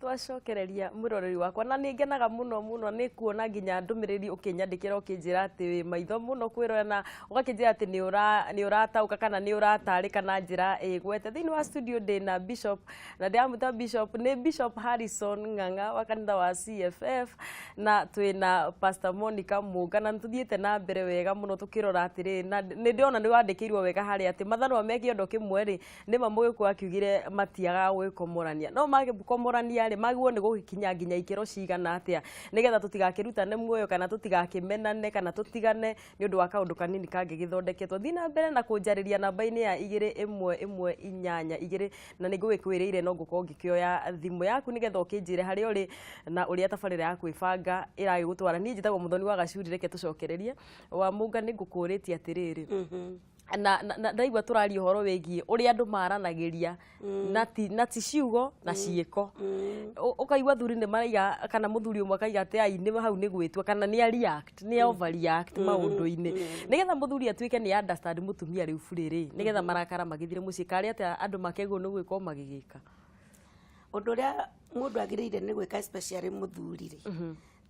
Twacokereria mwĩroreri wakwa, na nĩ ngenaga mũno mũno nĩ kuona nginya ndũmĩrĩri ũkĩnyandĩkĩra ũkĩnjĩra atĩ wĩ maitho mũno kwĩrorera, na ũgakĩnjĩra atĩ nĩ ũrataũka kana nĩ ũratarĩka na njĩra ĩgwete. Thĩinĩ wa studio ndĩna Bishop, na ndĩramwĩta Bishop nĩ Bishop Harrison Ng'ang'a wa kanitha wa CFF, na twĩna Pastor Monica Mũnga, na nĩ tũthiĩte na mbere wega mũno tũkĩrora atĩrĩrĩ, na nĩ ndĩrona nĩ wandĩkĩirwo wega harĩa atĩ mathanwa me kĩondo kĩmwe rĩ, nĩma mũgĩkũyũ akiugire matiagaga gwĩkomorania, no magĩkomorania rĩ, magĩrĩirwo nĩ gũgĩkinya nginya ikĩro cigana atĩa nĩgetha tũtigakĩrutane muoyo kana tũtigakĩmenane kana tũtigane nĩ ũndũ wa kaũndũ kanini kangĩgĩthondeketwo. Thiĩ na mbere na kũnjarĩria namba-inĩ ya 21182, na nĩ ngũgĩkwĩrĩire no ngũkorwo ngĩkĩoya thimũ yaku nĩgetha ũkĩnjĩre harĩa ũrĩ na ũrĩa tabarĩra ya kwĩbanga ĩragĩgũtwara. Niĩ njĩtagwo Mũthoni wa Gacuri, reke tũcokererie. Wamũnga, nĩ ngũkũrĩtie atĩrĩrĩ, na ndaigua tũraria ũhoro wĩgiĩ ũrĩa andũ maranagĩria na ti ciugo na ciĩko. Ũkaigua athuri nĩ maraiga, kana mũthuri ũmwe akaiga atĩ ai nĩ hau nĩ gwĩtua, kana nĩ a react, nĩ overreact maũndũ-inĩ. Nĩgetha mũthuri atuĩke nĩ understand mũtumia rĩu burĩ rĩ, nĩgetha marakara magĩthire mũciĩ, karĩ atĩa andũ makĩagĩrĩirwo nĩ gwĩka o magĩgĩka? Ũndũ ũrĩa mũndũ agĩrĩire nĩ gwĩka, especially mũthuri rĩ,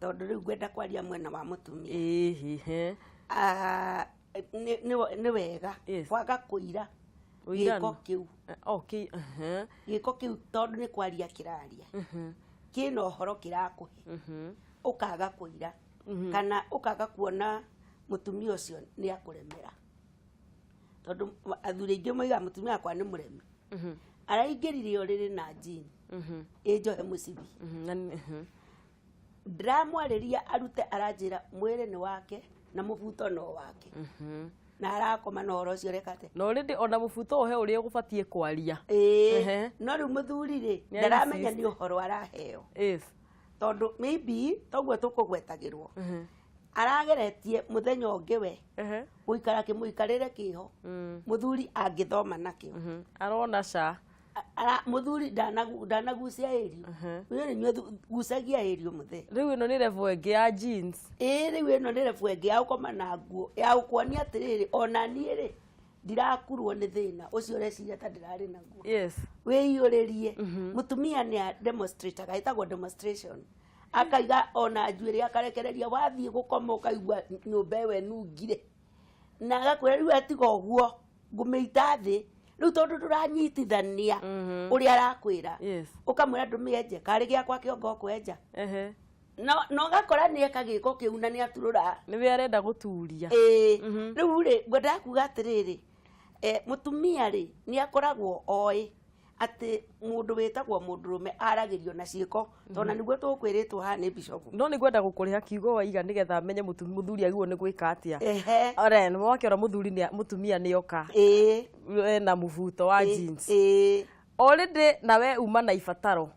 tondũ rĩu ngwenda kwaria mwena wa mũtumia. Ĩĩ, Ah, nĩ wega kwaga kũira Ũirano. gĩko kĩu. Okay. Gĩko kĩu, tondũ nĩ kwaria kĩraria, kĩna ũhoro kĩrakũhe, ũkaga kũira kana ũkaga kuona mũtumia ũcio nĩ akũremera, tondũ athuri aingĩ moigaga mũtumia wakwa nĩ mũremi, araingĩrire ũrĩrĩ na jean ĩnjohe mũcibi. Ndĩramwarĩria arute, aranjĩra mwĩrĩ nĩ wake na mũbuto no wake, na arakoma na ũhoro ũcio ũreka atĩa? Na already ona mũbuto ũhe ũrĩa ũgũbatiĩ kwaria. Ĩĩ. No rĩu mũthuri rĩ, Nĩ ndaramenya insist. nĩ ũhoro araheo, tondũ maybe toguo tũkũgwetagĩrwo, arageretie mũthenya ũngĩ we gũikara kĩmũikarĩre kĩho mũthuri angĩthoma nakĩo. Arona ca. Mũthuri ndanagucia ĩrio, inyuĩ nĩ inyuĩ gucagia ĩrio mũthee. Rĩu ĩno nĩ level ĩngĩ ya jeans. Ĩĩ, rĩu ĩno nĩ level ĩngĩ ya gũkoma na nguo ya gũkuonia atĩrĩrĩ, ona niĩ rĩ, ndirakurwo nĩ thĩna ũcio ũreciria ta ndĩrarĩ naguo. Wĩiyũrĩrie. Mũtumia nĩ a demonstrataga, ĩtagwo demonstration, akaiga ona njuĩrĩ akarekereria, wathiĩ gũkoma ũkaigua nyũmba ĩyo ĩnungire, na agakwĩra rĩu atiga ũguo ngũmĩita thĩ rĩu, tondũ ndũranyitithania ũrĩa arakwĩra. Ũkamwĩra ndũmĩenje karĩ gĩakwa kĩongo kwenja, no ũgakora nĩ eka gĩko kĩu na nĩ aturũra. Nĩwe arenda gũturia. Ĩĩ. Rĩu rĩ, ngwendaga kuga atĩrĩrĩ, mũtumia rĩ, nĩ akoragwo oĩ atĩ mũndũ wĩtagwo mũndũrũme aragĩrio na ciĩko, tondũ na nĩguo tũkwĩrĩtwo haha nĩ bishop. No nĩ ngwenda gũkũrĩha kiugo waiga nĩgetha menye mũthuri agĩrĩirwo nĩ gwĩka atĩa. Ehe. Ore, nĩ wakĩona mũthuri mũtumia nĩ oka ena mũbuto wa jeans. Already nawe uma na ibataro.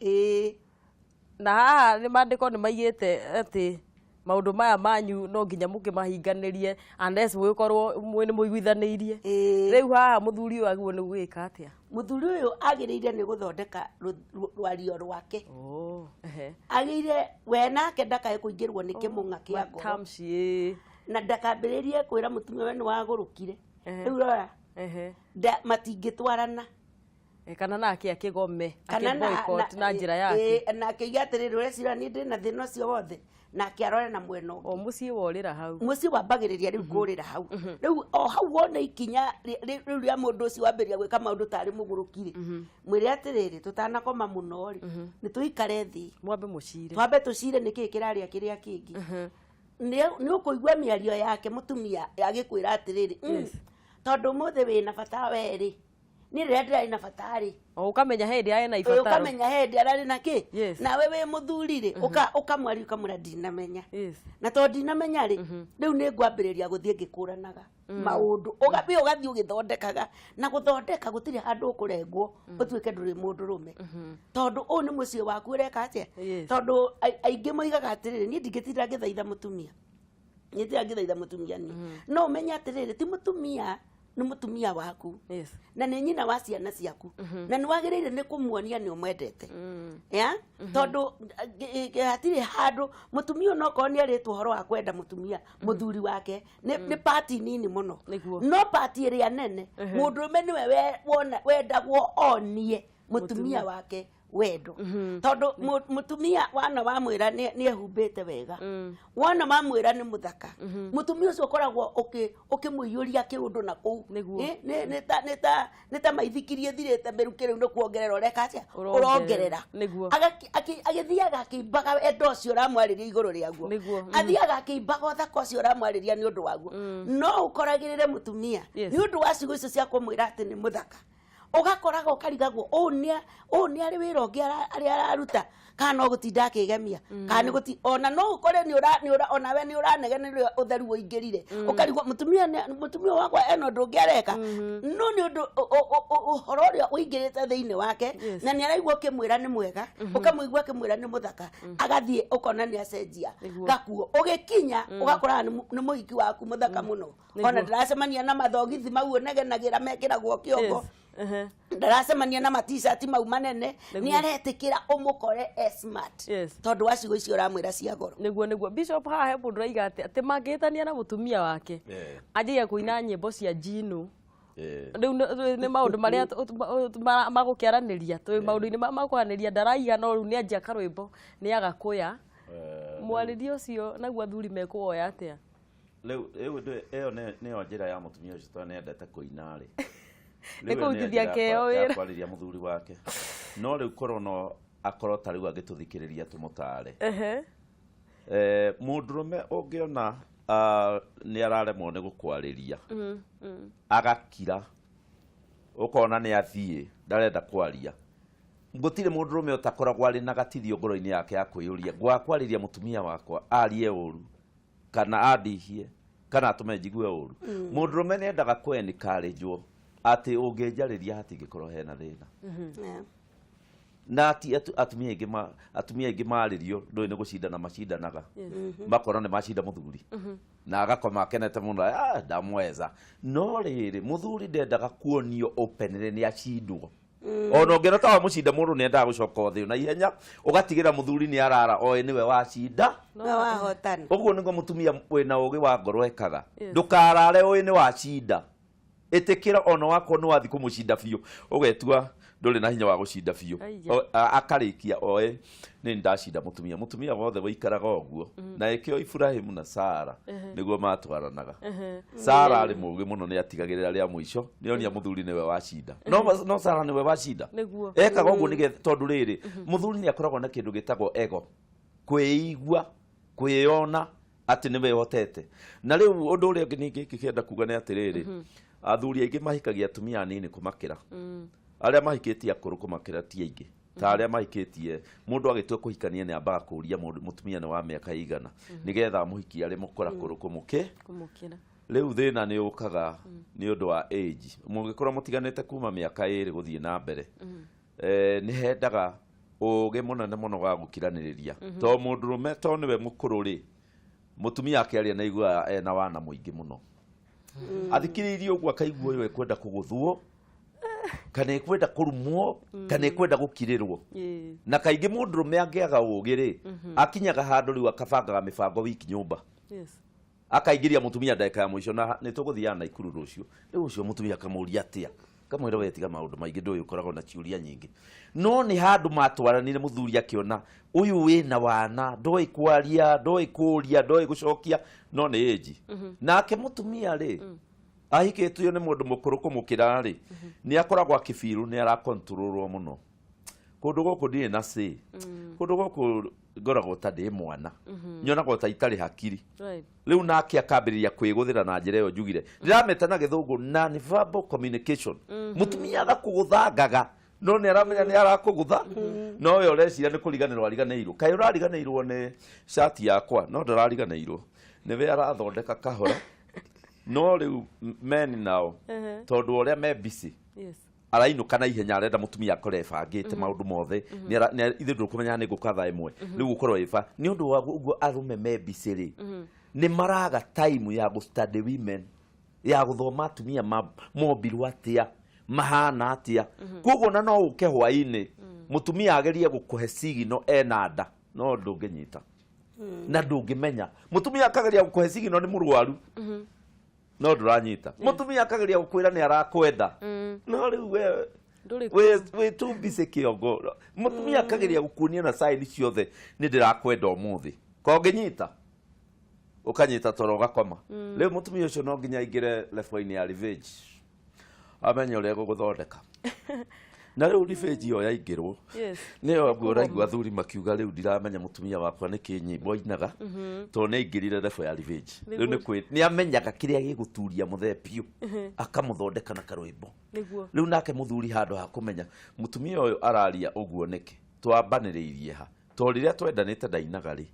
Na haha nĩ maandĩko nĩ maigĩte atĩ maũndũ maya manyu no nginya mũkĩmahinganĩrie unless mũgĩkorwo nĩ mũiguithanĩirie. Rĩu haha mũthuri ũyũ agĩrĩirwo nĩ gwĩka atĩa? Mũthuri ũyũ agĩrĩire nĩ gũthondeka rwario rwake. Oh, ehe. Agĩrĩire we nake ndakae kũingĩrwo nĩ kĩmũng'a kĩa ngoro. Matamshi, ĩĩ. Na ndakambĩrĩrie kwĩra mũtumia we nĩ wagũrũkire. Rĩu rora, matingĩtwarana. Kana nake akĩgome, kana akĩ-boycott na njĩra yake. Na akĩiga atĩrĩrĩ, ũreciria niĩ ndĩ na thĩna ũcio wothe? Nake arore na mwena ũngĩ. O mũciĩ worĩra hau. Mũciĩ wambagĩrĩria rĩu kũrĩra hau. Rĩu o hau wona ikinya rĩu rĩa mũndũ ũcio wambĩrĩria gwĩka maũndũ tarĩ mũgũrũki rĩ, mwĩre atĩrĩrĩ, tũtanakoma mũno rĩ, nĩ tũikare thĩ. Mwambe mũcire. Twambe tũcire nĩkĩĩ kĩrarĩa kĩrĩa kĩngĩ. Nĩ ũkũigua mĩario yake mũtumia agĩkwĩra atĩrĩrĩ, tondũ ũmũthĩ wĩna bata werĩ, niĩ rĩrĩa ndĩrarĩ na bata rĩ. O ũkamenya he hĩndĩ arĩ na ibataro. Ũkamenya he hĩndĩ ararĩ na kĩ. Nawe wĩ mũthuri rĩ, ũkamwaria ũkamwĩra ndinamenya, na tondũ ndinamenya rĩ, rĩu nĩ ngwambĩrĩria gũthiĩ ngĩkũranaga maũndũ. We ũgathiĩ ũgĩthondekaga, na gũthondeka gũtirĩ handũ ũkũrengwo ũtuĩke ndũrĩ mũndũrũme, tondũ ũyũ nĩ mũciĩ waku ũreka atĩa. Tondũ aingĩ moigaga atĩrĩrĩ, niĩ ndingĩtinda ngĩthaitha mũtumia, niĩ ndĩra ngĩthaitha mũtumia niĩ. No ũmenye atĩrĩrĩ, ti mũtumia, nĩ mũtumia waku, na nĩ nyina wa ciana ciaku, na nĩ wagĩrĩire nĩ kũmuonia nĩ ũmwendete ya tondũ hatirĩ handũ mũtumia onokorwo nĩ arĩtwo ũhoro wa kwenda mũtumia mũthuri wake nĩ pati nini mũno. No pati ĩrĩa nene, mũndũrũme nĩwe wendagwo onie mũtumia wake. Wendo, tondũ mũtumia wana wamwĩra nĩ ehumbĩte wega, wona wamwĩra nĩ mũthaka, mũtumia ũcio ũkoragwo ũkĩmũiyũria kĩũndũ na kũu. Nĩguo. Nĩ ta maithikiri ĩthirĩte mĩrukĩ, rĩu nĩ kuongerera ũreka atĩa? Ũrongerera. Ũrongerera. Nĩguo. Agĩthiaga akĩimbaga wendo ũcio ũramwarĩria igũrũ rĩaguo. Athiaga akĩimbaga ũthaka ũcio ũramwarĩria nĩ ũndũ waguo. No ũkoragĩrĩre mũtumia nĩ ũndũ wa ciugo icio cia kũmwĩra atĩ nĩ mũthaka, ũgakoraga ũkarigagwo ũũ nĩ arĩ wĩra ũngĩ arĩa araruta, kana no gũtinda akĩgemia, kana nĩ gũti ona no ũkore nĩ ũra nĩ ũra onawe nĩ ũranegeneria ũtheru ũingĩrire, ũkarigwo mũtumia wakwa ena ũndũ ũngĩ areka, no nĩ ũndũ ũhoro ũrĩa ũingĩrĩte thĩinĩ wake. Na nĩ araigua ũkĩmwĩra nĩ mwega, ũkamũigua akĩmwĩra nĩ mũthaka, agathiĩ ũkona nĩ acenjia. Gakuo ũgĩkinya ũgakoraga nĩ mũhiki waku mũthaka mũno. Ona ndaracemania na mathogithi mau ũnegenagĩra mekĩragwo kĩongo. Ndaracemania na matishati mau manene. Nĩ aretĩkĩra ũmũkore e smart tondũ wa ciugo icio ũramwĩra cia goro. Nĩguo Bishop, haha he mũndũ ũraiga atĩ mangĩhĩtania na mũtumia wake, anjagia kũina nyĩmbo cia njino. Rĩu nĩ maũndũ marĩa magũkĩaranĩria, twĩ maũndũ-inĩ ma kwaranĩria, ndaraiga, no rĩu nĩ anjia karwĩmbo nĩ agakũya. Mwarĩrie ũcio naguo athuri mekũwoya atĩa? Rĩu ĩyo nĩyo njĩra ya mũtumia ũcio, tondũ nĩendete kũina rĩ. Nĩ kũrutithia keo wĩra. Kwarĩria mũthuri wake. No rĩu korwo no akorwo ta rĩu angĩtũthikĩrĩria tũmũtare. Mũndũrũme ũngĩona nĩ araremwo nĩ gũkwarĩria, agakira, ũkona nĩ athiĩ, ndarenda kwaria, gũtirĩ mũndũrũme ũtakoragwo arĩ na gatithio ngoro-inĩ yake ya kwĩyũria, ngwaga kwarĩria mũtumia wakwa arie ũru, kana andihie, kana atũme njigue ũru. Mũndũrũme nĩ endaga kũ encourage atĩ ũngĩnjarĩria hatingĩkorwo hena thĩna. Na ti atumia aingĩ marĩrio ndũĩ nĩ gũcindana macindanaga, makona nĩ macinda mũthuri na agakoma akenete mũno, "Ah, ndamweza." No rĩrĩ, mũthuri ndendaga kuonio openly nĩ acindwo. Ona ũngĩona ta wamũcinda, mũndũ nĩ endaga gũcoka ũthĩ na ihenya, ũgatigĩra mũthuri nĩ arara oĩ nĩwe wacinda. Nĩwe wahotana. Ũguo nĩguo mũtumia wĩna ũgĩ wa ngoro ekaga. Ndũkarare ũĩ nĩ wacinda, ĩtĩkĩra ona wakorwo nĩ wathi kũmũcinda biũ, ũgetua ndũrĩ na hinya wa gũcinda biũ. Akarĩkia oe nĩ ndacinda mũtumia. Mũtumia wothe wĩikaraga ũguo, na ĩkĩo Ibrahimu na Sara nĩguo matwaranaga. Sara arĩ mũũgĩ mũno, nĩ atigagĩrĩra rĩa mũico nĩ onia mũthuri nĩwe wacinda. No Sara nĩwe wacinda. Ekaga ũguo nĩgetha, tondũ rĩrĩ, mũthuri nĩ akoragwo na kĩndũ gĩtagwo ego, kwĩigua, kwĩyona atĩ nĩwe ũhotete. Na rĩu ũndũ ũrĩa ũngĩ ningĩ ingĩkĩenda kuga nĩ atĩrĩrĩ, athuri aingĩ mahikagia atumia anini kũmakĩra. Arĩa mahikĩtie akũrũ kũmakĩra ti aingĩ ta arĩa mahikĩtie. Mũndũ agĩtua kũhikania nĩ ambaga kũũria mũndũ mũtumia nĩ wa mĩaka ĩigana, nĩgetha amũhikie arĩ mũkũrakũrũ kũmũkĩ. Kũmũkĩra. Rĩu thĩna nĩ ũkaga nĩ ũndũ wa age. Mũngĩkorwo mũtiganĩte kuma mĩaka 2 gũthiĩ na mbere, nĩ hendaga ũgĩ mũnene mũno wa gũkiranĩrĩria, to mũndũrũme to nĩwe mũkũrũ rĩ, mũtumia akĩaria na aiguaga ena wana mũingĩ mũno. Athikĩrĩirie ũguo akaigua ũyũ ekwenda kũgũthwo, kana ekwenda kũrumwo, kana ekwenda gũkirĩrwo. Na kaingĩ mũndũrũme angĩaga ũgĩ rĩ, akinyaga handũ rĩu akabangaga mĩbango wiki nyũmba, akaingĩria mũtumia ndagĩka ya mũico, na nĩ tũgũthiaga Naikuru rũciũ. Rĩu ũcio mũtumia akamũria atĩa, kamwĩra we tiga maũndũ maingĩ, ndũĩ ũkoragwo na ciũria nyingĩ. No nĩ handũ matwaranire, mũthuri akĩona ũyũ wĩna wana, ndoĩ kwaria, ndoĩ kũria, ndoĩ gũcokia, no nĩ ĩnji. Nake mũtumia rĩ, ahikĩtio nĩ mũndũ mũkũrũ kũmũkĩra rĩ, nĩ akoragwo akĩbiru nĩ arakontrolwo mũno. Kũndũ gũkũ ndirĩ na say, kũndũ gũkũ ngoragwo ta ndĩ mwana, nyonagwo ta itarĩ hakiri. Rĩu nake akambĩrĩria kwĩgũthĩra na njĩra ĩyo njugire ndĩramĩta na gĩthũngũ non verbal communication. Mũtumia agakũgũthangaga, no nĩ aramenya nĩ arakũgũtha, no we ũreciria nĩ kũriganĩrwo ariganĩirwo. Kaĩ ũrariganĩirwo nĩ cati yakwa? No ndarariganĩirwo, nĩwe arathondeka kahora. No rĩu men nao, tondũ ũrĩa me busy, arainũka na ihenya, arenda mũtumia akore ebangĩte maũndũ mothe. Ithuĩ ndũkũmenyaga nĩ ngũka thaa 1, rĩu gũkorwo ĩba nĩ ũndũ wa ũguo. Arũme me busy rĩ, nĩ maraga time ya gũ study women, ya gũthoma atumia mombirwo atĩa, mahana atĩa. Koguo na no ũke hwaĩ-inĩ, mũtumia agerie gũkũhe signal ena nda, no ndũngĩnyita na ndũngĩmenya. Mũtumia akageria gũkũhe signal nĩ mũrwaru, no ndũranyita. Mũtumia akageria gũkwĩra nĩ arakwenda, no rĩu we Ndũrĩ Wĩ too busy kĩongo. Mũtumia akageria gũkuonia na sign ciothe nĩ ndĩrakwenda ũmũthĩ. Kongĩnyita ũkanyita toro ũgakoma. Rĩu mũtumia ũcio no nginya aingĩre level-inĩ ya revenge. Amenye ũrĩa egũgũthondeka. Na rĩu revenge ĩyo yaingĩrwo nĩyo nguo ũraigua athuri makiuga rĩu ndiramenya mũtumia wakwa nĩkĩ nyĩmbo ainaga tondũ nĩ aingĩrire level ya revenge. Rĩu nĩ kwĩ nĩ amenyaga kĩrĩa gĩgũturia mũthee biũ akamũthondeka na karwĩmbo. Rĩu nake mũthuri handũ ha kũmenya mũtumia ũyũ araria ũguo nĩkĩ, twambanĩrĩirie ha, tondũ rĩrĩa twendanĩte ndainaga rĩ,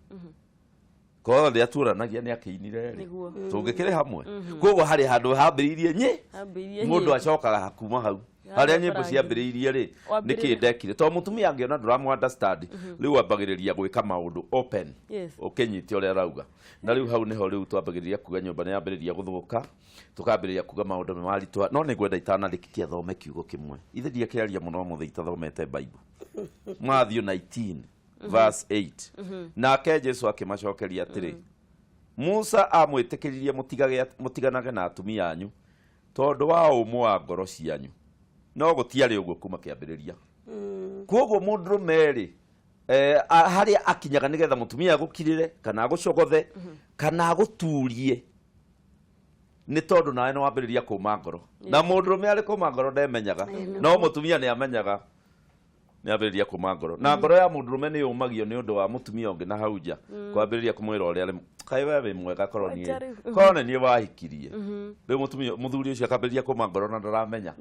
korwo rĩrĩa tuoranagia nĩ akĩinire rĩ, tũngĩkĩrĩ hamwe. Koguo harĩ handũ hambĩrĩirie nyĩ Hambĩrĩirie mũndũ nyĩmbo. acokaga kuma hau Harĩa harĩa nyĩmbo barangi. ciambĩrĩirie rĩ, Wambĩrĩria- nĩkĩ ndekire, tondũ mũtumia angĩona ndũramũ understand rĩu ambagĩrĩria gwĩka maũndũ open ũkĩnyite ũrĩa arauga. Na rĩu hau nĩho rĩu twambagĩrĩria kuga nyũmba nĩ yambĩrĩria gũthũka, tukambĩrĩria kuga maũndũ nĩ maritũha. No nĩ ngwenda itanarĩkia thome kiugo kĩmwe, ithe ndiakĩaria mũno ũmũthĩ itathomete Bible. Matthew 19 verse 8. Nake Jesu akĩmacokeria atĩrĩ, Musa amwĩtĩkĩririe mũtiganage na atumia anyu tondũ wa ũmũ wa ngoro cianyu, no gũtiarĩ ũguo kuma kĩambĩrĩria. Koguo mũndũrũme rĩ, harĩa akinyaga nĩgetha mũtumia agũkirĩre kana agũcogothe kana agũturie nĩ tondũ nawe nĩ wambĩrĩria kũma ngoro. Na mũndũrũme arĩ kũma ngoro ndemenyaga, no mũtumia nĩ amenyaga nĩ ambĩrĩria kũma ngoro. Na ngoro ya mũndũrũme nĩ yũmagio nĩ ũndũ wa mũtumia ũngĩ na hau nja kwambĩrĩria kũmwĩra ũrĩa arĩ, kaĩ we wĩ mwega, korwo niĩ Wacha rĩu. korwo nĩ niĩ wahikirie. Rĩu mũtumia mũthuri ũcio akambĩrĩria kũma ngoro na ndaramenya.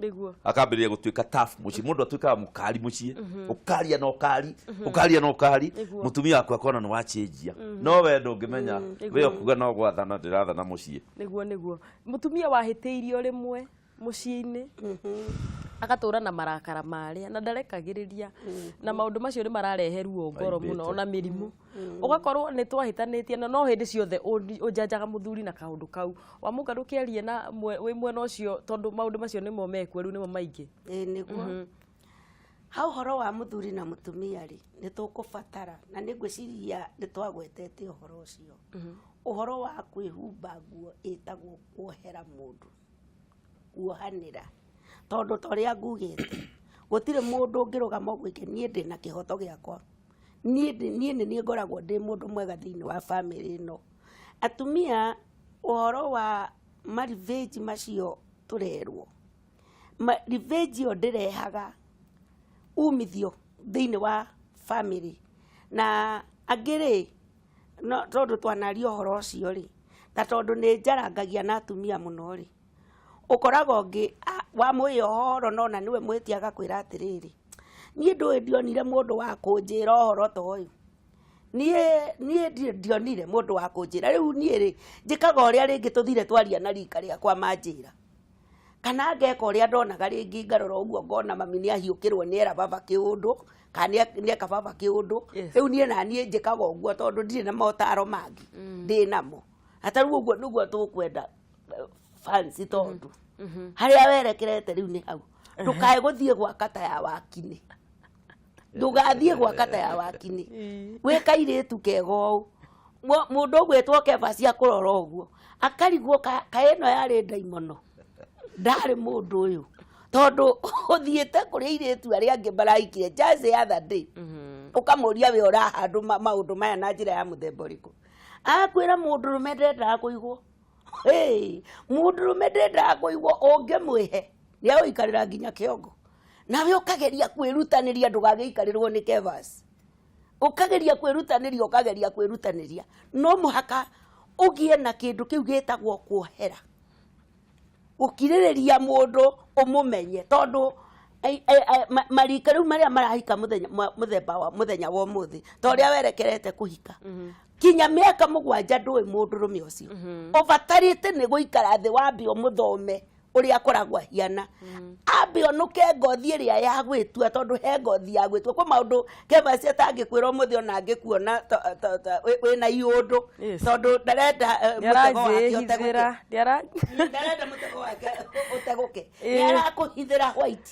Akambĩrĩria gũtuĩka tough mũciĩ. Mũndũ atuĩkaga mũkari mũciĩ, ũkaria na ũkari, ũkaria na ũkari, mũtumia waku akona nĩ wachenjia, no we ndũngĩmenya, we ũkuga no gwathana ndĩrathana mũciĩ. Nĩguo mũtumia wahĩtĩirio rĩmwe mũciĩ-inĩ agatũra na marakara marĩa na ndarekagĩrĩria, na maũndũ macio nĩ mararehe ruo ngoro mũno Aimbĩte. ona mĩrimũ. Ũgakorwo nĩ twahĩtanĩtie na no hĩndĩ ciothe ũnjanjaga mũthuri na kaũndũ kau. Wamũka ndũkĩarie na wĩ mwena ũcio, tondũ maũndũ macio nĩmo mekuo rĩu, nĩmo maingĩ. Ĩĩ nĩguo. Ha ũhoro wa mũthuri na mũtumia rĩ, nĩ tũkũbatara, na nĩ ngwĩciria nĩ twagwetete ũhoro ũcio, ũhoro wa kwĩhumba nguo ĩtagwo kuohera mũndũ, kuohanĩra. Tondũ ta ũrĩa ngugĩte, gũtirĩ mũndũ ũngĩrũgama ũguo ike niĩ ndĩna kĩhoto gĩakwa, niĩ nĩ niĩ ngoragwo ndĩ mũndũ mwega thĩinĩ wa bamĩrĩ ĩno. Atumia ũhoro wa marriage macio tũrerwo, revenge ĩyo ndĩrehaga umithio thĩinĩ wa bamĩrĩ. Na angĩ rĩ, no tondũ twanaria ũhoro ũcio rĩ, na tondũ nĩ njarangagia na atumia mũno rĩ, ũkoraga ũngĩ wamwĩra ũhoro nona nĩwe mwĩtia agakwĩra atĩrĩrĩ, niĩ ndũĩ ndionire mũndũ wa kũnjĩra ũhoro ta ũyũ, niĩ ndionire mũndũ wa kũnjĩra, rĩu niĩ rĩ njĩkaga ũrĩa rĩngĩ tũthire twaria na rika rĩakwa manjĩra, kana ngeka ũrĩa ndonaga rĩngĩ ngarora ũguo ngona mami nĩ ahiũkĩrwo nĩ era baba kĩũndũ, kana nĩ eka baba kĩũndũ. Rĩu niĩ na niĩ njĩkaga ũguo tondũ ndirĩ na motaro mangĩ ndĩ namo. Na ta rĩu ũguo nĩguo tũkwenda fancy, tondũ harĩa werekerete rĩu nĩ hau. Ndũkae gũthiĩ gwa kata ya Wakinĩ, ndũgathiĩ gwa kata ya Wakinĩ wĩ kairĩtu kega ũũ, mũndũ ũgwĩtwo Kebasi akũrora ũguo akarigwo kaĩ ĩno yarĩ ndaimono, ndarĩ mũndũ ũyũ, tondũ ũthiĩte kũrĩ airĩtu arĩa angĩ marahikire just the other day, ũkamũria we ũrahandũ maũndũ maya na njĩra ya mũthemba ũrĩkũ, akwĩra mũndũrũme ndendaga kũigwo. Hey, mũndũrũme ndendaga kũigwo, ũngĩmwĩhe nĩ agũikarĩra nginya kĩongo, nawe ũkageria kwĩrutanĩria ndũgagĩikarĩrwo nĩ Kebasi, ũkageria kwĩrutanĩria, ũkageria kwĩrutanĩria, no mũhaka ũgĩe na kĩndũ kĩu gĩtagwo kuohera, gũkirĩrĩria mũndũ ũmũmenye, tondũ marika rĩu marĩa marahika mũthemba wa mũthenya wa ũmũthĩ, ta ũrĩa werekerete kũhika kinya mĩaka 7 ndũĩ mũndũrũme ũcio, ũbatarĩte nĩ gũikara thĩ wambe ũmũthome ũrĩa akoragwo ahiana, ambe onũke ngothi ĩrĩa ya gwĩtua, tondũ he ngothi ya gwĩtua. Kwĩ maũndũ Kebasi atangĩkwĩra ũmũthĩ ona angĩkuona wĩna iũndũ, tondũ ndarenda mũtego wake ũtegũke, ndarenda mũtego wake ũtegũke, nĩ arakũhithĩra white,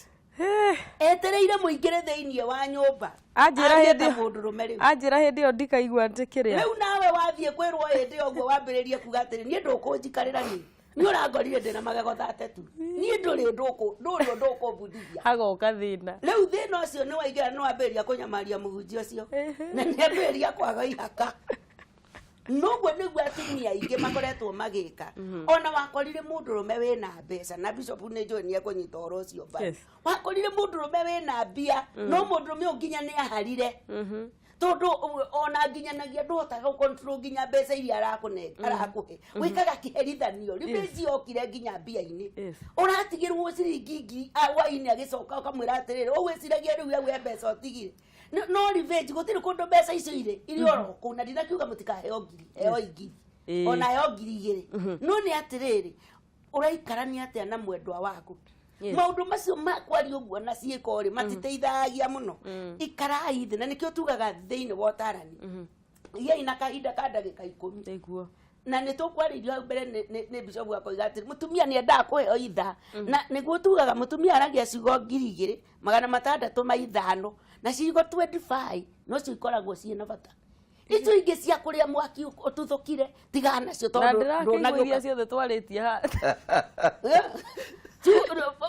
etereire mũingĩre thĩinĩ wa nyũmba. Anjĩra Athiĩ hĩndĩ ta mũndũrũme rĩu. Anjĩra hĩndĩ ĩyo ndikaigua atĩ kĩrĩa. Rĩu nawe wathiĩ kwĩrwo hĩndĩ ĩyo ũguo wambĩrĩrie kuga atĩrĩ, niĩ ndũkũnjikarĩra niĩ. Nĩ ũrangorire ndĩna magego 32, niĩ ndũrĩ ũndũ ndũrĩ ũndũ ũkũmbundithia. Hagoka thĩna. Rĩu thĩna ũcio nĩ waingĩra, nĩ wambĩrĩria kũnyamaria mũhunjia ũcio na nĩ ambĩrĩria kwaga ihaka. Noguo nĩguo atumia aingĩ makoretwo magĩka. Ona wakorire mũndũrũme wĩna mbeca, na bishop nĩ njũĩ nĩ ekũnyita ũhoro ũcio mbaru. Wakorire mũndũrũme wĩna mbia, no mũndũrũme ũyũ nginya nĩ aharire, tondũ ona nginyanagia ndũhotaga gũ-control nginya mbeca iria arakũne arakũhe, wĩkaga kĩherithanio. Revenge yokire nginya mbia-inĩ. Ũratigĩrwo ciringi 1000 hwainĩ, agĩcoka ũkamwĩra atĩrĩrĩ, ũgwĩciragia rĩu we mbeca ũtigire. No revenge, gũtirĩ kũndũ mbeca icio irĩ, irĩ oro kũu. Na ndinakiuga mũtikaheo 1000, heo 1000, ona heo 2000, no nĩ atĩrĩrĩ, ũraikarania atĩa na mwendwa waku? Maũndũ macio ma kwaria ũguo na ciĩko rĩ, matiteithagia mũno. Ikarai thĩ, na nĩkĩo tugaga thĩinĩ wa ũtarani, gĩai na kahinda ka ndagĩka 10. Na nĩ tũkwarĩirio hau mbere nĩ bishop akoiga atĩ mũtumia nĩ endaga kũheo ithaa, na nĩguo tugaga mũtumia aragia ciugo 2605, na ciugo 25 nocio ikoragwo ciĩna bata. Icio ingĩ cia kũrĩa mwaki ũtuthũkire, tigana nacio. Na Tondũ ndĩrakĩigua iria ndũnagĩũka ciothe twarĩtie ha.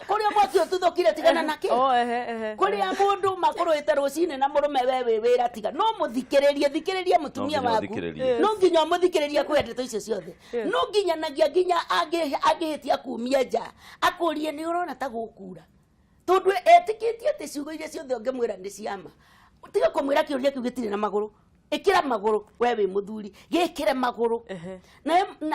Kũrĩa mwaki ũtuthũkire, tigana nakĩ. Oh, ehe ehe Kũrĩa mũndũ makũrũĩte rũcinĩ na mũrũme, we wĩ wĩra, tiga no mũthikĩrĩrie, thikĩrĩria mũtumia No nginya waku. ũthikĩrĩrie. No nginya ũmũthikĩrĩrie kwĩ ndeto icio ciothe. No nginyanagia nginya angĩhĩtia kumia nja, akũrie nĩ ũrona ta gũkura, tondũ etĩkĩtie atĩ ciugo iria ciothe ũngĩmwĩra nĩ ciama. Tiga kũmwĩra kĩũria kĩu gĩtirĩ na magũrũ. Ĩkĩra magũrũ, we wĩ mũthuri, gĩkĩre magũrũ.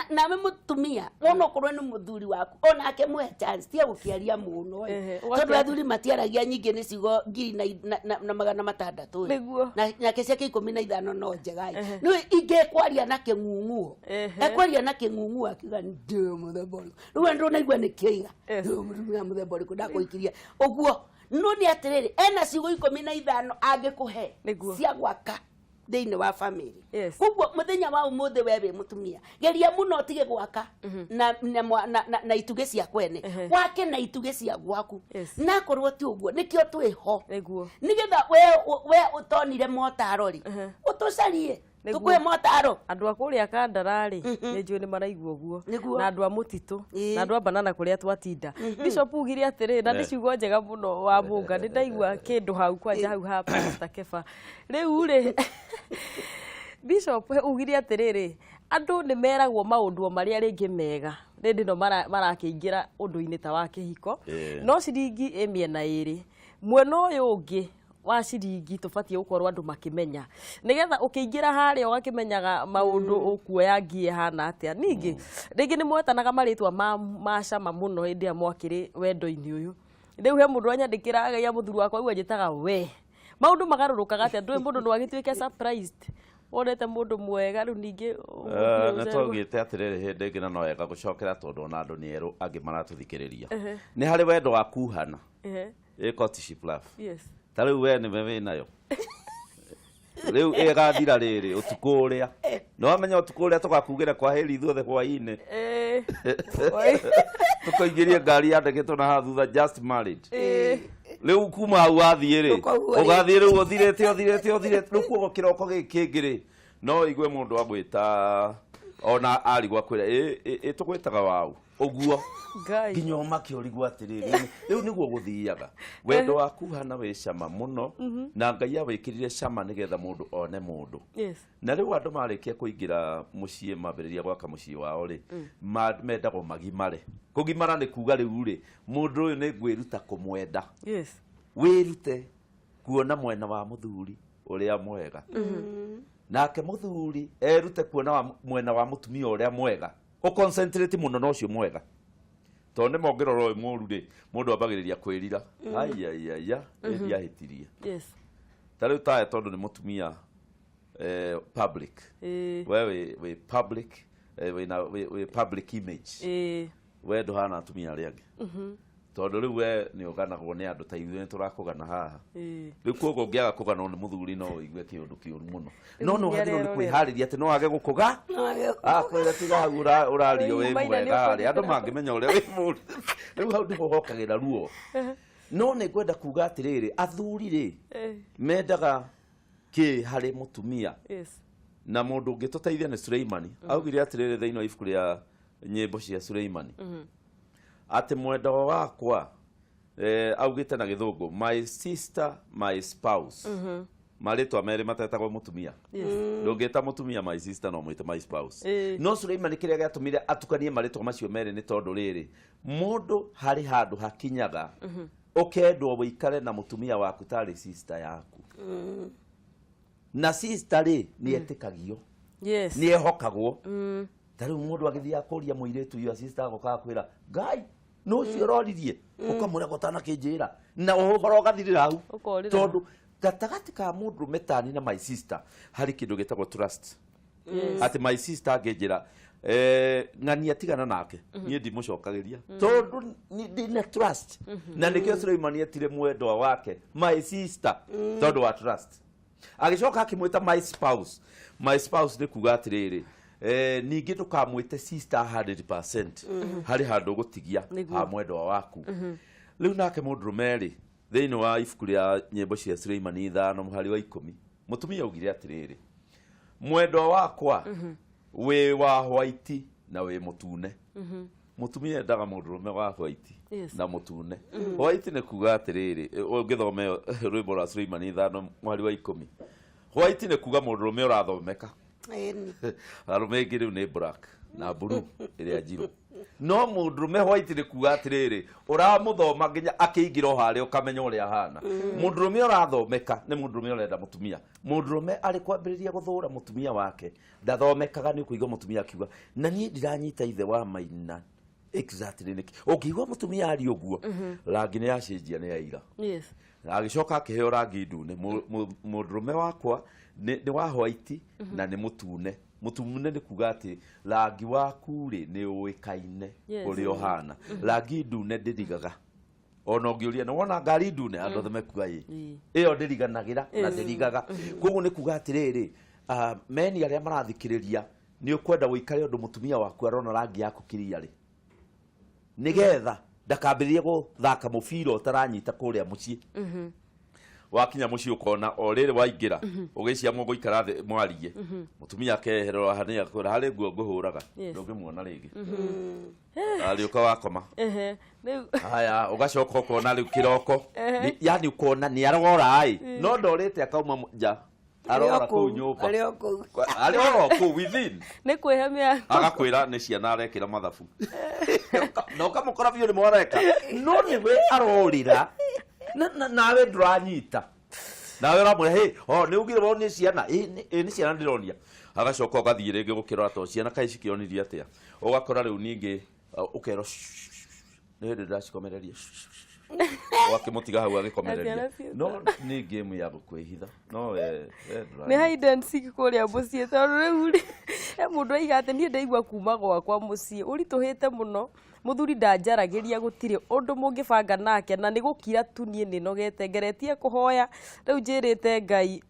Nawe mũtumia, wona okorwo nĩ mũthuri waku, onake mũhe chance, tiga gũkĩaria mũno ĩ. Tondũ athuri matiaragia nyingĩ, nĩ ciugo ngiri na 600 ĩ. Nake ciake 15 no njega ĩ. Nĩ ingĩ kwaria na kĩng'ung'uo, ekwaria na kĩng'ung'uo akiuga ndĩ mũthemba ũrĩkũ, rĩu we ndũnaigua nĩ kĩoiga ndĩ mũtumia mũthemba ũrĩkũ ndakũhikirie ũguo. No nĩ atĩrĩrĩ, ena ciugo 15 angĩkũhe cia gwaka thĩinĩ wa family. Koguo mũthenya wa ũmũthĩ, we wĩ mũtumia, geria mũno ũtige gwaka na itugĩ cia kwene, wake na itugĩ cia gwaku. Nakorwo ti ũguo, nĩkĩo twĩho, nĩgetha we ũtonire motaro rĩ, ũtũcarie, tũkũhe motaro. Andũ a kũrĩa Kandara rĩ, nĩ njũĩ nĩ maraigua ũguo. Na andũ a mũtitũ, na andũ a banana kũrĩa twatinda. Bishop ugire atĩrĩ, na nĩ ciugo njega mũno wa mũnga, nĩ ndaigua kĩndũ hau kwanja hau ha Pastor Kefa. Rĩu rĩ, Bishop ugire atĩrĩrĩ, andũ nĩ meragwo maũndũ o marĩa rĩngĩ mega rĩndĩ no marakĩingĩra ũndũ-inĩ ta wa kĩhiko. No ciringi ĩ mĩena ĩrĩ, mwena ũyũ ũngĩ wa ciringi tũbatiĩ gũkorwo andũ makĩmenya, nĩgetha ũkĩingĩra harĩa ũgakĩmenyaga maũndũ ũkuoya ngie hana atĩa. Ningĩ rĩngĩ nĩ mwetanaga marĩtwa ma cama mũno hĩndĩ ĩrĩa mwakĩrĩ wendo-inĩ ũyũ. Rĩu he mũndũ anyandĩkĩra agaia, mũthuri wakwa rĩu anjĩtaga we. Maũndũ magarũrũkaga atĩa? Ndũĩ mũndũ no agĩtuĩke surprised, wonete mũndũ mwega, rĩu ningĩ Nĩ twaugĩte atĩrĩrĩ hĩndĩ ĩngĩ, na no wega gũcokera tondũ ona andũ nĩ erũ angĩ maratũthikĩrĩria. Nĩ harĩ wendo wa kuhana, ĩ courtship love. Ta rĩu we nĩwe wĩnayo, rĩu ĩgathira rĩrĩ ũtukũ ũrĩa nĩ wamenya, ũtukũ ũrĩa tũgakugĩra kwa heri ithuothe hwaĩ-inĩ, tũkũingĩrie ngari yandĩkĩtwo na haha thutha "just married". Rĩu kuma hau wathiĩ rĩ, Ũkoguo rĩ. Ũgathiĩ rĩu ũthirĩte, ũthirĩte, ũthirĩte. Rĩu kuoguo kĩroko gĩkĩ kĩngĩ rĩ, no igue mũndũ agwĩta, ona arigwo akwĩra, ĩ tũgwĩtaga waũ ũguo. Ngai. Nginya ũmake ũrigwo atĩrĩrĩ, rĩu nĩguo gũthiaga. Wendo waku hana wĩ cama mũno, na Ngai awĩkĩrire cama nĩgetha mũndũ one mũndũ. Na rĩu andũ marĩkia kũingĩra mũciĩ, mambĩrĩria gwaka mũciĩ wao rĩ, mendagwo magimare. Kũgimara nĩ kuga rĩu rĩ, mũndũ ũyũ nĩ ngwĩruta kũmwenda. Wĩrute kuona mwena wa mũthuri ũrĩa mwega, nake mũthuri erute kuona mwena wa mũtumia ũrĩa mwega. Ũconcentrate mũno na ũcio mwega, tondũ nĩ mongĩrora ũyũ mũru rĩ, mũndũ ambagĩrĩria kwĩrira, aiaiaia, ndiahĩtirie. Ta rĩu tawe, tondũ nĩ mũtumia public, we wĩ public, wĩna wĩ public image, we ndũhana atumia arĩa angĩ, tondũ rĩu we nĩ ũganagwo nĩ andũ ta ithuĩ nĩ tũrakũgana haha. Rĩu koguo ũngĩaga kũganwo nĩ mũthuri, no ũigue kĩũndũ kĩũru mũno, no nĩ wagĩrĩirwo nĩ kwĩharĩria atĩ no age gũkũga, akwĩra tiga hau ũrario wĩ Maina nĩ mwega rĩ, andũ ũkũnjĩkĩra. mangĩmenya ũrĩa wĩ mũru. Rĩu hau nĩho hokagĩra ruo. No nĩ ngwenda kuga atĩrĩrĩ, athuri rĩ, mendaga kĩ harĩ mũtumia? Na mũndũ ũngĩtũteithia nĩ Suleimani. Augire atĩrĩrĩ thĩinĩ wa ibuku rĩa Nyĩmbo cia Suleimani atĩ mwendwa wakwa, augĩte na Gĩthũngũ "my sister, my spouse", marĩtwa merĩ matetagwo mũtumia. Ndũngĩta mũtumia "my sister", no mwĩte "my spouse". No Suleimani kĩrĩa gĩatũmire atukanie marĩtwa macio merĩ nĩ tondũ rĩrĩ, mũndũ harĩ handũ hakinyaga ũkendwo wĩikare na mũtumia waku tarĩ sister yaku, na sister rĩ, nĩ etĩkagio, nĩ ehokagwo. Ta rĩu mũndũ agĩthiĩ akũria mũirĩtu your sister, agoka akwĩra, "Ngai, nũ ũcio ũroririe?" Ũkamwĩra gũtanakĩnjĩra na ũhoro ũgathirĩra hau. Ũkorĩra. Tondũ gatagatĩ ka mũndũrũme tani na my sister harĩ kĩndũ gĩtagwo trust, atĩ my sister angĩnjĩra, "Ng'ania tigana nake," niĩ ndimũcokagĩria tondũ ndina trust. Na nĩkĩo Suleimani etire mwendwa wake "my sister" tondũ wa trust. Agĩcoka akĩmwĩta "my spouse". "My spouse" nĩ kuga atĩrĩrĩ, ningĩ ndũkamwĩte sister 100%, harĩ handũ ũgũtigia ha mwendwa waku. Rĩu nake mũndũrũme rĩ, thĩinĩ wa ibuku rĩa Nyĩmbo cia Suleimani 5 mũhari wa 10, mũtumia augire atĩrĩrĩ, "Mwendwa wakwa, wĩ wa white na wĩ mũtune." Mũtumia endaga mũndũrũme wa white na mũtune. White nĩ kuga atĩrĩrĩ, ũngĩthome rwĩmbo rwa Suleimani 5 mũhari wa 10, white nĩ kuga mũndũrũme ũrathomeka. Arũme aingĩ rĩu nĩ black na blue ĩrĩa njirũ, no mũndũrũme white nĩ kuga atĩrĩrĩ, ũramũthoma nginya akĩingĩra o harĩa ũkamenya ũrĩa ahana. Mũndũrũme ũrathomeka nĩ mũndũrũme ũrenda mũtumia. Mũndũrũme arĩ kwambĩrĩria gũthũra mũtumia wake ndathomekaga, nĩ ũkũigua mũtumia akiuga, "Na niĩ ndiranyita ithe wa maina exactly nĩkĩ." Ũngĩigua mũtumia aria ũguo, rangi nĩ yacenjia, nĩ yaira. Agĩcoka akĩheo rangi ndune. Mũndũrũme wakwa nĩ wa white na nĩ mũtune. Mũtune nĩ kuga atĩ rangi waku rĩ, nĩ ũĩkaine ũrĩa ũhana. Rangi ndune ndĩrigaga, ona ũngĩũria, "Nĩ wona ngari ndune?" andũ othe mekuga ĩ. Ĩyo ndĩriganagĩra na ndĩrigaga. Koguo nĩ kuga atĩrĩrĩ, meni arĩa marathikĩrĩria, nĩ ũkwenda ũikare ũndũ mũtumia waku arona rangi yaku kiriarĩ, nĩgetha ndakambĩrĩrie gũthaka mũbira ũtaranyita kũrĩa mũciĩ. Wakinya mũciĩ ũkona o rĩrĩ waingĩra ũgĩcia mũgũikara thĩ mwarie, mũtumia akeherera hanĩ akwĩra, "Harĩ nguo ngũhũraga." Ndũngĩmuona rĩngĩ, arĩũka wakoma. Rĩu Haya, ũgacoka ũkona rĩu kĩroko. Yani ũkona nĩ arora ĩ, no ndorĩte akauma nja, arora kũu nyũmba. Arĩ o kũu. Arĩ oro kũu within. Nĩ kwĩhemia. Agakwĩra nĩ ciana arekĩra mathabu, na ũkamũkora biũ nĩ mwareka, no nĩwe arorĩra nawe ndũranyita, nawe ũramwĩra, "Hey, o nĩ ugire wonie ciana." Ĩ, nĩ ciana ndĩronia." Agacoka ũgathiĩ rĩngĩ gũkĩrora to ciana kaĩ cikĩonirie atĩa, ũgakora rĩu ningĩ ũkerwo, "Shh, nĩ hĩndĩ ndĩracikomereria." Ũgakĩmũtiga hau agĩkomereria. Na ciana No nĩ game ya gũkwĩhitha, no we ndũranyita. Nĩ hide and seek kũrĩa mũciĩ, tondũ rĩu rĩ, he mũndũ aiga atĩ, "Niĩ ndaigua kuma gwakwa mũciĩ ũritũhĩte mũno, mũthuri ndanjaragĩria, gũtirĩ ũndũ mũngĩbanga nake na nĩ gũkira tu. Niĩ nĩ nogete, ngeretie kũhoya, rĩu njĩrĩte Ngai,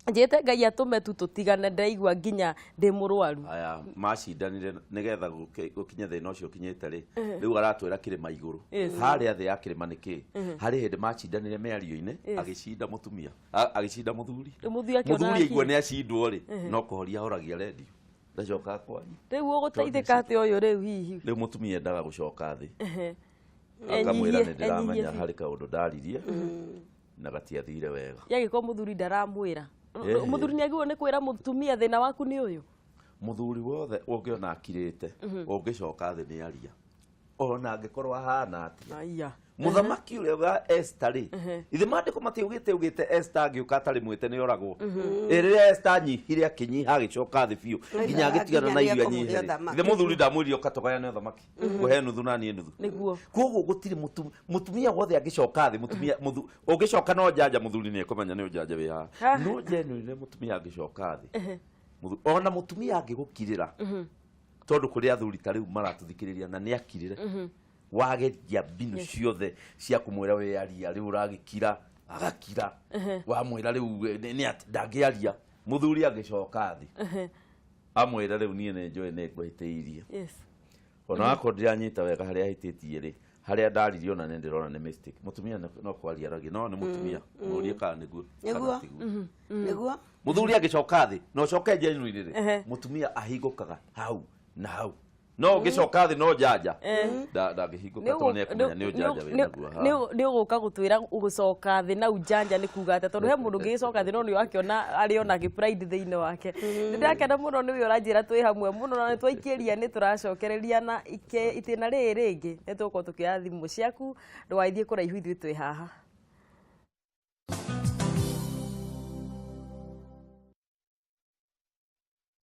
njĩrĩte Ngai atũme tu tũtigane, ndaigua nginya ndĩ mũrwaru." Aya macindanire nigetha gũkinye thĩna ũcio ũkinyĩte rĩ, rĩu aratwĩra kĩrĩma igũrũ. Harĩa thĩ ya kĩrĩma nĩ kĩ harĩ hĩndĩ macindanire mĩario-inĩ, agĩcinda mũtumia, agĩcinda mũthuri. Rĩu mũthuri akĩona Mũthuri aigua akiri. nĩ acindwo rĩ, no kũhoria ahoragia redio, ndacoka kwaria. Rĩu ũgũteithĩka atĩ ũyũ rĩu hihi? Rĩu mũtumia endaga gũcoka thĩ, akamwĩra, Enyihie, "Nĩ ndĩramenya enyihie. harĩ kaũndũ ndaririe na gatiathire wega." Yagĩkorwo mũthuri ndaramwĩra, mũthuri nĩ agĩrĩirwo nĩ kwĩra mũtumia, "Thĩna waku nĩ ũyũ"? Mũthuri wothe ũngĩona akirĩte, ũngĩcoka thĩ nĩ aria, ona angĩkorwo ahana atĩa. Aya. Mũthamaki ũrĩa wa Esther rĩ, ithe maandĩko matiugĩte ugĩte Esther angĩũka atarĩ mwĩte nĩ oragwo. Ĩ rĩrĩa Esther anyihire, akĩnyiha, agĩcoka thĩ biũ nginya agĩtigana na nginya irio nĩekũmũhe anyihe rĩ, ũthamaki. ithe mũthuri ndamwĩrire, "Ũka tũgayane ũthamaki, ngũhe nuthu na niĩ nuthu." Koguo gũtirĩ mũtumia wothe angĩcoka thĩ, mũtumia ũngĩcoka no njanja, mũthuri nĩ ekũmenya nĩ ũnjanja wĩ haha. No genuinely mũtumia angĩcoka thĩ, ona mũtumia angĩgũkirĩra, tondũ kũrĩ athuri ta rĩu maratũthikĩrĩria na nĩ akirĩre, wageria mbinu ciothe cia kũmwĩra, "We aria rĩu," ũragĩkira, agakira. Wamwĩra rĩu nĩ atĩ ndangĩaria. Mũthuri angĩcoka thĩ amwĩre, "Rĩu niĩ nĩ njũĩ nĩ ngũhĩtĩirie, ona wakorwo ndiranyita wega harĩa hĩtĩtie rĩ, harĩa ndaririe ona nĩ ndĩrona nĩ mistake," mũtumia no kwaria aragia, no nĩ mũtumia mũrie kana nĩguo kana Nĩguo. tiguo. Nĩguo. Mũthuri angĩcoka thĩ na ũcoke genuinely rĩ, mũtumia ahingũkaga hau na hau. No ũngĩcoka thĩ no njanja. Ndangĩhingũka tondũ nĩ ekũmenya nĩ ũjanja wĩ naguo haha. Nĩ ũgũka gũtwĩra gũcoka thĩ na ujanja nĩ kuga atĩa, tondũ he mũndũ ũngĩgĩcoka thĩ no nĩ ũrakĩona arĩ ona gĩ pride thĩinĩ wake. Nĩ ndĩrakena mũno nĩ we ũranjĩra twĩ hamwe mũno, na nĩ twaikĩria nĩ tũracokereria na itĩna rĩrĩ rĩngĩ nĩ tũgũkorwo tũkĩoya thimũ ciaku, ndũgagĩthiĩ kũraihu, ithuĩ twĩ haha.